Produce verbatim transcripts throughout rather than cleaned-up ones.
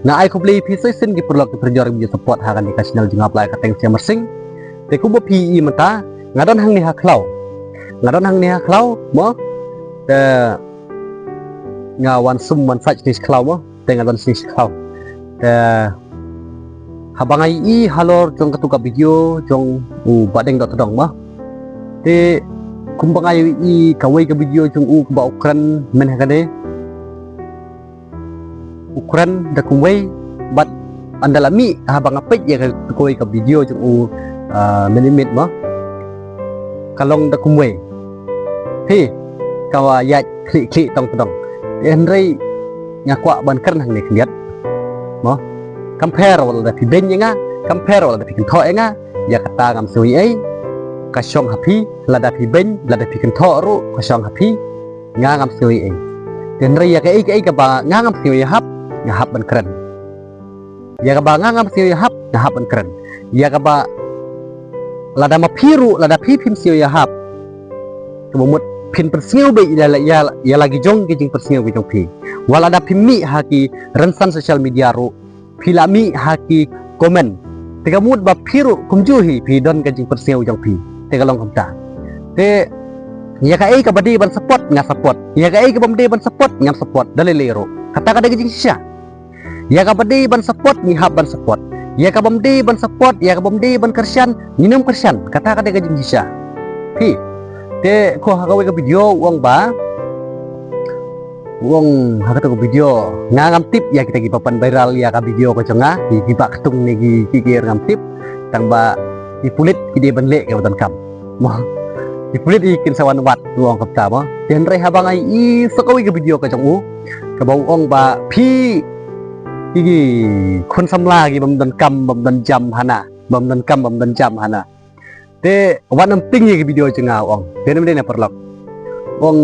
Nga ai khublei phi sa shisien ki paralok ki parajor kiba ju support ha kane ka channel jong nga ba la ai kyrteng Siam Marsing. Te kumba phi i mynta nga don hangne ha khlaw. Nga don hangne ha khlaw mo. Te nga wan sum wan sait sha khlaw mo. Te nga don sha khlaw. Te haba nga i halor jong katu ka video jong u Bahdeng Dohtdong mo. Te kumba nga i kawei ka video jong u kaba u kren mynhynne. U kren da kumwei bad ynda la mih haba nga peit ïa ka kawei ka video jong u, ah, mynmiet mo. Ka long da kumwei. Hi, ka wa ïaid khlieh khlieh tong tong. Hynrei nga kwah ban kren hangne khyndiat. Mo. Kam pher wat lada phi beiñ ïa nga, kam pher wat lada phi kynthoh ïa nga, ïa kata ngam sngew ei. Ka shong ha phi, lada phi beiñ, lada phi kynthoh ruh, ka shong ha phi. Nga ngam sngew ei. Te hynrei ïa kaei kaei kaba nga ngam sngew ïahap, nga hap ban kren. Ïa kaba nga ngam sngew ïahap, nga hap ban kren. Ïa kaba lada ma phi ruh, lada phi phim sngew ïahap, kaba mut phin pynsngew beit ïa la, ïa, ïa la ki jong ki jingpynsngew ki jong phi. Wat lada phim mih ha ki rynsan social media ruh, phi la mih ha ki comment. Te ka mut ba phi ruh kumjuh hi phi don ka jingpynsngew jong phi. Te ka long kumta. Te ïa kaei kaba dei ban support nga support. Ïa kaei kaba ym dei ban support ngam support. Da lei lei ruh. Kata ka dei ka jingshisha. Ïa kaba dei ban support ngi hap ban support. Ïa kaba ym dei ban support, ïa kaba ym dei ban kyrshan, ngin ym kyrshan. Kata ka dei ka jingshisha. Phi. Te ko ha kawei ka video u ong ba u ong ha kata ka video nga ngam tip ïa kita kiba pan viral ïa ka video ka jong nga, ki, kiba ktung ne ki, ki, ki ngam tip. Tang ba ki pulit ki dei ban leh kaba donkam. Mo. Ki pulit i kin sa wan wad u ong kumta mo. Te hynrei haba nga i sa kawei ka video ka jong u kaba u ong ba phi ki, ki khun samla ki bym donkam bym don jam hana. Bym donkam bym don jam hana. Te wat nym tieng ïa ki video jong nga u ong. Dei ne ym dei ne paralok. U ong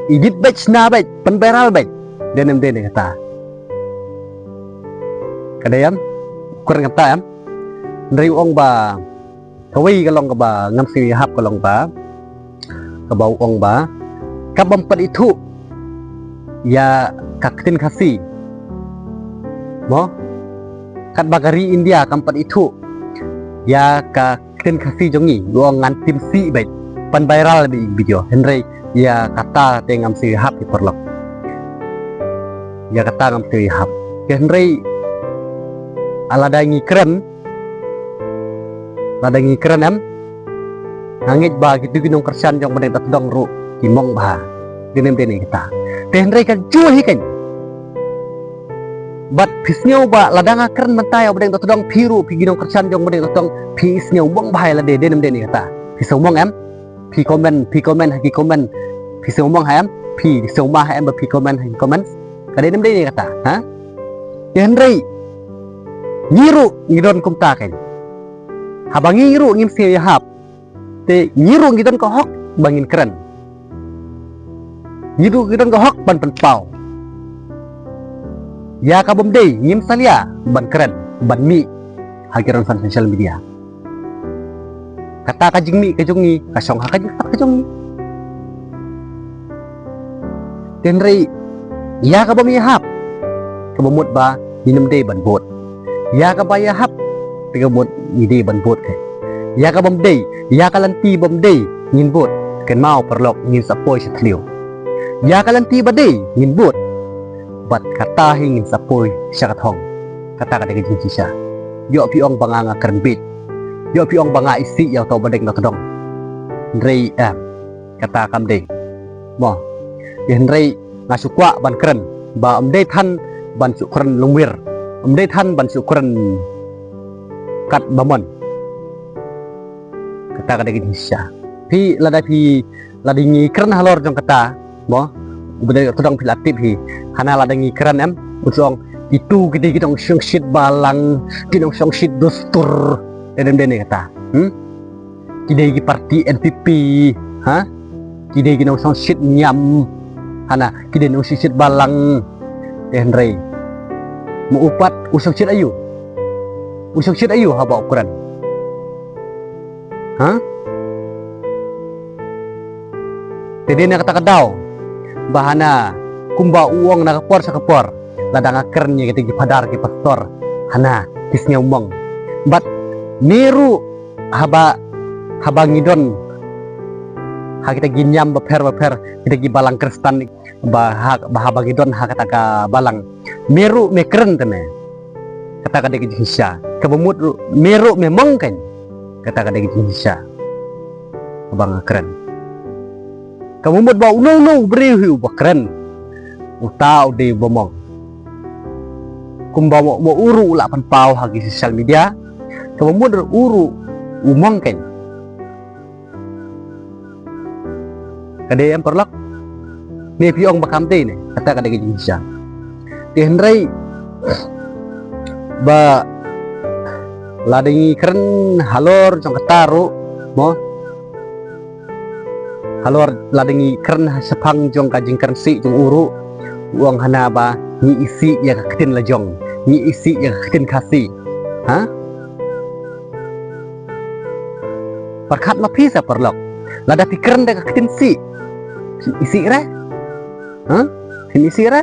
edit beit shna beit, pan viral beit. Dei ne ym dei ne kata. Ka dei em? Kren kata em? Hynrei u ong ba kawei ka long kaba ngam sngew ïahap ka long ba kaba u ong ba kam bym pat ithuh ïa ka ktien Khasi. Mo? Katba ka ri India kam pat ithuh ïa ka ktien Khasi jong ngi, u ong ngan tim sih beit. Pan viral beit video. Hynrei ïa kata te ngam sngew ïahap ïa paralok. Ïa kata ngam sngew ïahap. Te hynrei lada ngi kren, lada ngi kren em, nga ngeit ba kitu ki nongkyrshan jong Bahdeng Dohtdong ruh ki mong bha. Dei ne ym dei ne kata. Te hynrei ka juh hi kan. Bad phi sngew ba lada nga kren mynta ïa u Bahdeng Dohtdong phi ruh phi ki nongkyrshan jong Bahdeng Dohtdong phi sngew mong bha ïa lade, dei ne ym dei ne kata. Phi sngew mong em? Phi comment, phi comment ha ki comment. Phi sngew mong ha em? Phi sngew mong ha em ba phi comment ha ki comment? Ka dei ne ym dei ne kata, ha? Te hynrei ngi ruh ngi don kumta kan. Haba ngi ruh ngim sngew ïahap. Te ngi ruh ngi don ka hok ba ngin kren. Ngi ruh ngi don ka hok ban pynpaw. Ïa kaba ym dei ngim salia ban kren, ban mih ha ki rynsan social media. Kata ka jingmih ka jong ngi ka shong ha ka jingstad ka jong ngi. Te hynrei ïa kaba ym ïahap kaba mut ba ngin ym dei ban bud. Ïa kaba ïahap te ka mut ngi dei ban bud. Ïa kaba ym dei, ïa ka lynti ba ym dei ngin bud. Kynmaw paralok, ngin sa poi sha thliew. Ïa ka lynti ba dei ngin bud. Bad kata hi ngin sa poi sha ka thong. Kata ka dei ka jingshisha. Ïoh phi ong ba nga nga kren bieit. Ïoh phi ong ba nga isih ïa uto u Bahdeng Dohtdong. Hynrei em, kata kam dei. Mo. Hynrei nga shu kwah ban kren ba ym dei than ban shu kren longwir. Ym dei than ban shu kren kat ba mon. Kata ka dei ka jingshisha. Phi lada phi, lada ngi kren halor jong kata, mo, u Bahdeng Dohtdong phi la tip hi. Hana lada ngi kren em, u ong kitu ki dei ki nongshong shit balang, ki nongshong shit dustur. Dei ne ym dei ne kata. Hmm? Ki dei ki parti N P P, ha? Ki dei ki nongshong shit niam. Hana, ki dei nongshong shit balang. Te hynrei mo u pat u shong shit aïu? U shong shit aïu haba u kren? Ha? Te dei na kata ka daw ba hana kumba u ong na ka por sha ka por. lada nga kren ïa kita ki phadar ki pastor hana ki sngewmong. Bad me ruh haba, haba ngi don ha kita ki niam bapher bapher, kita ki balang Khristan, ba ha, ba haba ngi don ha kata ka balang, me ruh me kren te me, kata ka dei ka jingshisha. Kaba mut ruh me ruh me mong kein, kata ka dei ka jingshisha. Kaba nga kren, kaba mut ba uno uno u briew hi uba kren, uta u dei uba mong. Kumba mo, mo u ruh u lah pynpaw ha ki social media, kaba mut ruh u ruh u mong kein. Ka dei em paralok? Ne phi ong ba kam dei ne, kata ka dei ka jingshisha. Te hynrei ba lada ngi kren halor jong kata ruh, mo, halor lada ngi kren ha shaphang jong ka jingkren sih jong u ruh, u ong hana ba ngi isih ïa ka ktien la jong, ngi isih ïa ka ktien Khasi. Ha? Pyrkhat ma phi sa paralok. Lada phi kren da ka ktien sih, phim isih re? Ha? Phim isih re?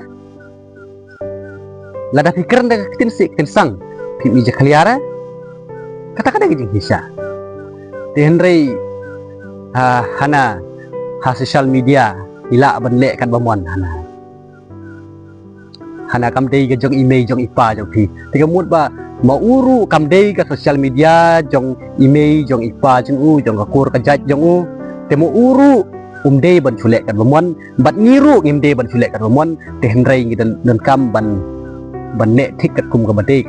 Lada phi kren da ka ktien sih, ktien sang, phim i jakhlia re? Kata ka dei ka jingshisha. Te hynrei ha, hana ha social media i lah ban leh katba mon hana. Hana kam dei ka jong i mei jong i pa jong phi. Te ka mut ba ma u ruh kam dei ka social media jong i mei jong i pa jong u, jong ka kur ka jait jong u. Te ma u ruh um dei ban shu leh katba mon, bad ngi ruh ngim dei ban shu leh katba mon. Te hynrei ngi don, donkam ban, ban leh thik katkum kaba dei.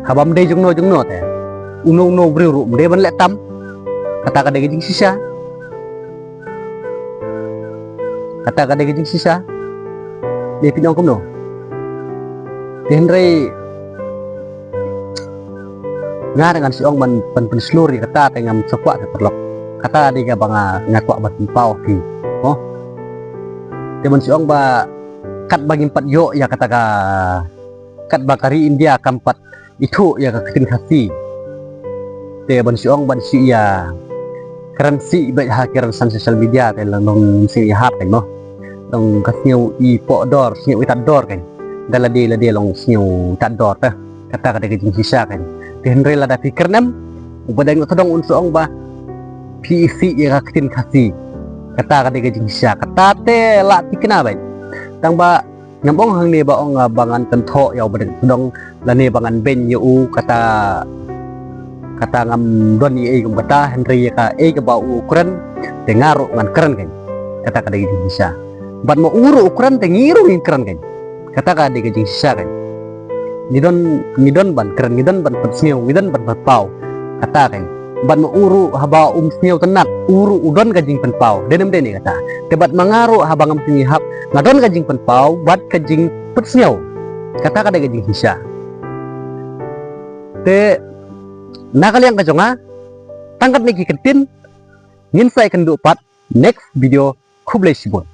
Haba ym dei jongno jongno te uno uno u briew ruh um dei ban leh tam. Kata ka dei ka jingshisha. Kata ka dei ka jingshisha. Dei phi ong kumno? Te hynrei nga ngan shu ong ban, ban pynshlur ïa kata te ngam sngewkwah te paralok. Kata dei kaba nga, nga kwah ban pynpaw phi. Mo? Te ban shu ong ba katba ngim pat ïoh ïa kata ka, katba ka ri India kam pat ithuh ïa ka ktien Khasi. Te ban shu ong ban shu ïa kren sih beit ha ki rynsan social media te long, long shu ïa hap kein mo. Long ka sngew i poh dor, sngew i tad dor kein. Da lade lade long sngew i tad dor te. Kata ka dei ka jingshisha kein. Te hynrei lada phi kren em, uba dang tdong un shu ong ba phi isih ïa ka ktien Khasi. Kata ka dei ka jingshisha. Kata te lah thikna beit. Tang ba ngam ong hangne ba ong, ah, ba ngan kynthoh ïa uba dang tdong lane ba ngan beiñ ïa u, kata, kata ngam don ei ei kum kata, hynrei ïa kaei kaba u kren te nga ruh ngan kren kein. Kata ka dei ka jingshisha. Bad ma u ruh u kren te ngi ruh ngin kren kein. Kata ka dei ka jingshisha kein. Ngi don, ngi don ban kren, ngi don ban pynsngew, ngi don ban pynpaw. Kata kein. Bad ma u ruh haba um sngewtynnat, u ruh u don ka jingpynpaw. Dei ne ym dei ne kata? Te bad ma nga ruh haba ngam shym ïahap, nga don ka jingpynpaw bad ka jingpynsngew. Kata ka dei ka jingshisha. Te na ka liang ka jong nga, tang katne ki kyntien, ngin sa ïakynduh pat next video. Khublei shibun.